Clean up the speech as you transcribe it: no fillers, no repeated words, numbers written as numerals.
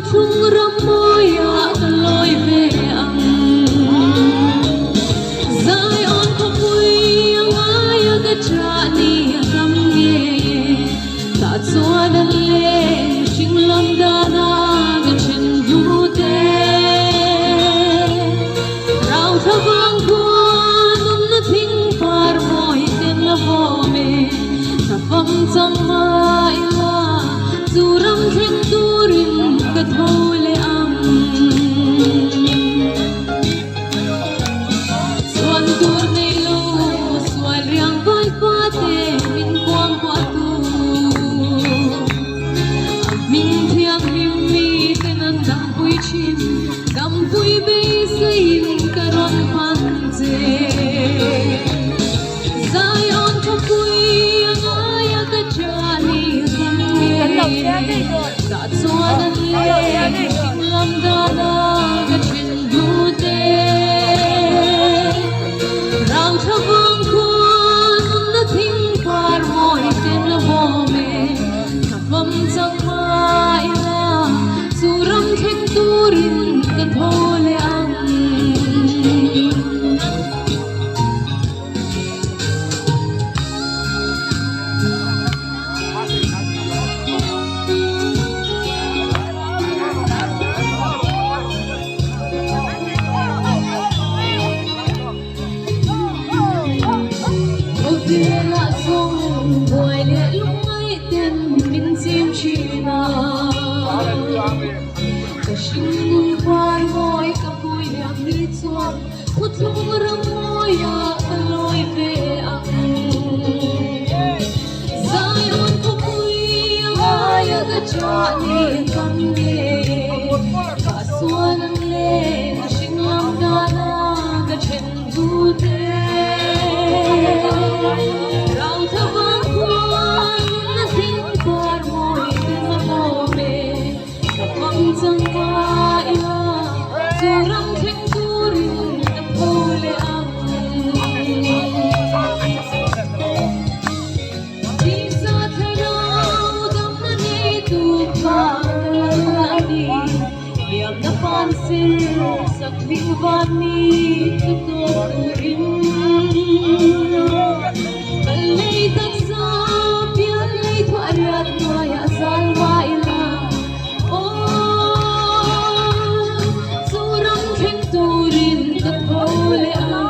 Thuthlung ram mawiah ka lawi ve ang. Zion khawpui a ngaia ka chah ni a tam ngei e. Tah chuan an leng hring lam dana ka then hnu te. Rau tha vang khuan nunna thing par mawi ten la vawm e. Ka fam chang mai la chu ram thleng turin ka tho leh ang. Chuan tur nei lo sual riang vai fate min kuang kuah tu. A hming thianghlim mi ten an dampui thin, dampui beiseiin ka rawn hman che. Zion khawpui a ngaia ka chani kan ngei, tah chuan an leng hring lam dana ka then hnute. Rang tha vang khuan nunna thing par mawi ten la vawm e, ka fam chang mai la, chu ram thleng turin ka tho leh ang. Khawvelah zawng buai leh lungngaih ten min chim thin a, ka hringnun par mawi ka pui liam ni chuan Khawthlung ram mawiah ka lawi ve ang. Zion khawpui a ngaia ka chah ni kam ngei e. Ka sual ang leng a hring lam dana ka then dute. Rau tha vang khuan nunna thing par mawi te mamawm e. Ka pang chang ka ila chu ram thleng turin ka tho leh ang. Tisa thlarau damna neitu kha ka lal a ni. Liamna pan sir sak hming van mi ka tawk turin. Kal lei taksa pian lei thuah riat hnuaiah zal mah ila aw chu ram thleng turin ka tho leh ang.